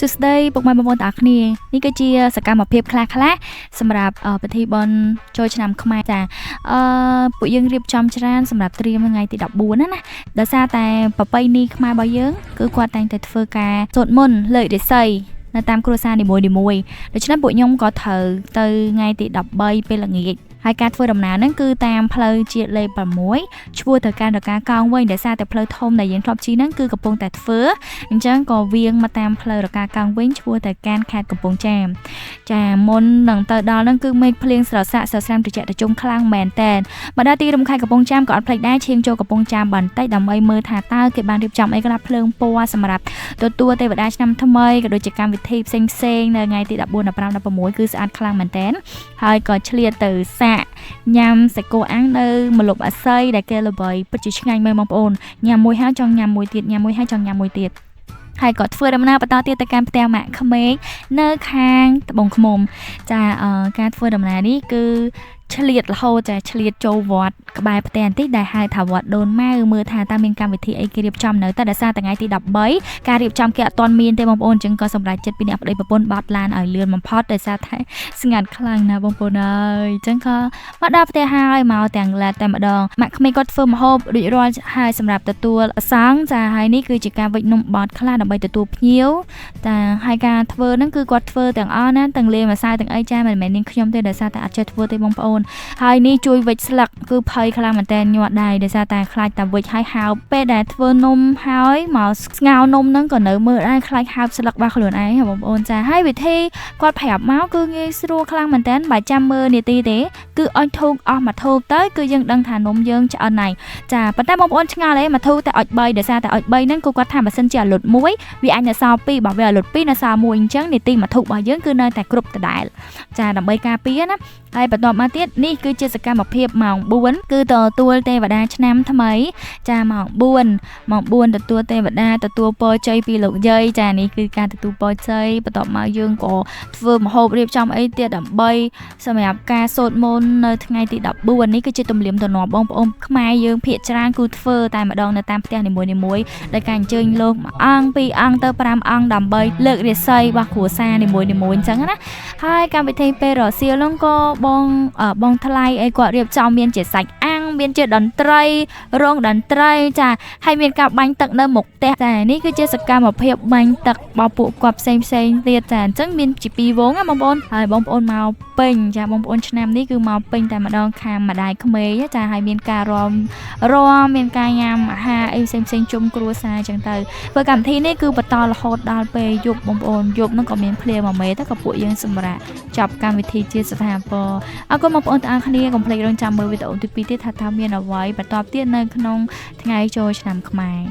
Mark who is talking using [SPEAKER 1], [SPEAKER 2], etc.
[SPEAKER 1] សួស្តីពុកម៉ែបងប្អូនទាំងអស់គ្នានេះគឺជាសកម្មភាពខ្លះៗសម្រាប់ពិធីបុណ្យចូលឆ្នាំខ្មែរចាអឺពួកយើងរៀបចំច្រើនសម្រាប់ត្រៀមថ្ងៃទី14ណាណាដោយសារតែប្រពៃណីខ្មែររបស់យើងគឺគាត់តែងតែធ្វើការសូត្រមន្តលើករាសីនៅតាមគ្រួសារនីមួយៗដូច្នេះពួកខ្ញុំក៏ត្រូវទៅថ្ងៃទី13ពេលល្ងាចហើយការធ្វើដំណើរហ្នឹងគឺតាមផ្លូវជាតិលេខ6ឆ្ពោះទៅកាន់រកាកោងវិញដោយសារតែផ្លូវធំដែលយើងធ្លាប់ជិះហ្នឹងគឺកំពុងតែធ្វើអញ្ចឹងក៏វៀងមកតាមផ្លូវរកាកោងវិញឆ្ពោះទៅកាន់ខេត្តកំពង់ចាមចាមុននឹងទៅដល់ហ្នឹងគឺមេឃភ្លៀងស្រសាក់ស្រស្រាំត្រជាក់ត្រជុំខ្លាំងមែនតែនមកដល់ទីរួមខេត្តកំពង់ចាមក៏អត់ភ្លេចដែរឈៀងចូលកំពង់ចាមបន្តិចដើម្បីមើលថាតើគេបានរៀបចំអីខ្លះភ្លើងពណ៌សម្រាប់ទទួលទេវតាឆ្នាំថ្មីក៏ដូចជាកម្មវិធីផ្សេងផ្សេងនៅថ្ងៃទី14 15 16គឺស្អាតខ្លាំងមែនតែនហើយក៏ឆ្លៀតទៅសាកញ៉ាំសាច់គោអាំងនៅម្លប់អាស័យដែលគេល្បីពិតជាឆ្ងាញ់មែនបងប្អូនញ៉ាំមួយហើយចង់ញ៉ាំមួយទៀតញ៉ាំមួយហើយចង់ញ៉ាំមួយទៀតហើយក៏ធ្វើដំណើរបន្តទៀតទៅកាន់ផ្ទះម៉ាក់ក្មេកនៅខាងត្បូងឃ្មុំចាការធ្វើដំណើរនេះគឺឆ្លៀតរហូតចាឆ្លៀតចូលវត្តក្បែរផ្ទះបន្តិចដែលហៅថាវត្តដូនម៉ៅមើលថាតើមានកម្មវិធីអីគេរៀបចំនៅតែដោយសារថ្ងៃទី13ការរៀបចំគេអត់ទាន់មានទេបងប្អូនអញ្ចឹងក៏សម្រេចចិត្តពីអ្នកប្តីប្រពន្ធបត់ឡានឲ្យលឿនបំផុតដោយសារតែស្ងាត់ខ្លាំងណាស់បងប្អូនអើយអញ្ចឹងក៏មកដល់ផ្ទះហើយមកទាំងឡាតែម្ដងម៉ាក់ក្មេកគាត់ធ្វើម្ហូបរួចរាល់ហើយសម្រាប់ទទួលសង្ឃចាហើយនេះគឺជាការវេចនំបត់ខ្លះដើម្បីទទួលភ្ញៀវតាហើយការធ្វើហ្នឹងគឺគាត់ធ្វើទាំងអស់ណាទាំងលាយម្សៅទាំងអីចាមិនមែននាងខ្ញុំទេដោយសារតែអត់ចេះធ្វើទេបងប្អូនហើយនេះជួយវេចស្លឹកគឺភ័យខ្លាំងមែនតើញាត់ដៃដោយសារតែខ្លាចតែវេចហើយហើបពេលដែលធ្វើនំហើយមកស្ងោរនំហ្នឹងក៏នៅមើលដែរខ្លាចហើបស្លឹករបស់ខ្លួនឯងបងប្អូនចាហើយវិធីគាត់ប្រាប់មកគឺងាយស្រួលខ្លាំងមែនតើបើចាំមើលនាទីទេគឺអុចធូបអស់មួយធូបទៅគឺយើងដឹងថានំយើងឆ្អិនហើយចាប៉ុន្តែបងប្អូនឆ្ងល់ទេមួយធូបតែអុច3ដោយសារតែអុច3ហ្នឹងគឺគាត់ថាបើសិនជាអាលុត1វាអាចនៅសល់2បើវាអាលុត2នៅសល់1អញ្ចឹងនាទីមួយធូបរបស់យើងគឺនៅតែគ្រប់ដដែលចាដើម្បីការពារណាហើយបន្ទាប់មកទៀតនេះគឺជាសកម្មភាពម៉ោង4គឺទទួលទេវតាឆ្នាំថ្មីចាម៉ោង4ម៉ោង4ទទួលទេវតាទទួលពរជ័យពីលោកយាយចានេះគឺការទទួលពរជ័យបន្ទាប់មកយើងក៏ធ្វើម្ហូបរៀបចំអីទៀតដើម្បីសម្រាប់ការសូត្រមន្តនៅថ្ងៃទី14នេះគឺជាទំនៀមទម្លាប់បងប្អូនខ្មែរយើងភាគច្រើនគឺធ្វើតែម្ដងនៅតាមផ្ទះនីមួយៗដោយការអញ្ជើញលោកមួយអង្គពីរអង្គទៅ5អង្គដើម្បីលើករាសីរបស់គ្រួសារនីមួយៗអញ្ចឹងណាហើយកម្មវិធីពេលរសៀលហ្នឹងក៏បងបងថ្លៃអីគាត់រៀបចំមានជាសាច់អាំងមានជាតន្ត្រីរោងតន្ត្រីចាហើយមានការបាញ់ទឹកនៅមុខផ្ទះចានេះគឺជាសកម្មភាពបាញ់ទឹករបស់ពួកគាត់ផ្សេងផ្សេងទៀតចាអញ្ចឹងមានជាពីរវងណាបងប្អូនហើយបងប្អូនមកពេញចាបងប្អូនឆ្នាំនេះគឺមកពេញតែម្ដងខាងម្ដាយក្មេកចាហើយមានការរំរំមានការញ៉ាំអាហារអីផ្សេងផ្សេងជុំគ្រួសារអញ្ចឹងទៅធ្វើកម្មវិធីនេះគឺបន្តរហូតដល់ពេលយប់បងប្អូនយប់ហ្នឹងក៏មានភ្លៀងមួយមេទៅក៏ពួកយើងសម្រាប់ចប់កម្មវិធីជាស្ថាពរអរគុណបងប្អូនទាំងអស់គ្នាកុំភ្លេចរងចាំមើលវីដេអូទី2ទៀតថាតើមានអ្វីបន្តទៀតនៅក្នុងថ្ងៃចូលឆ្នាំខ្មែរ។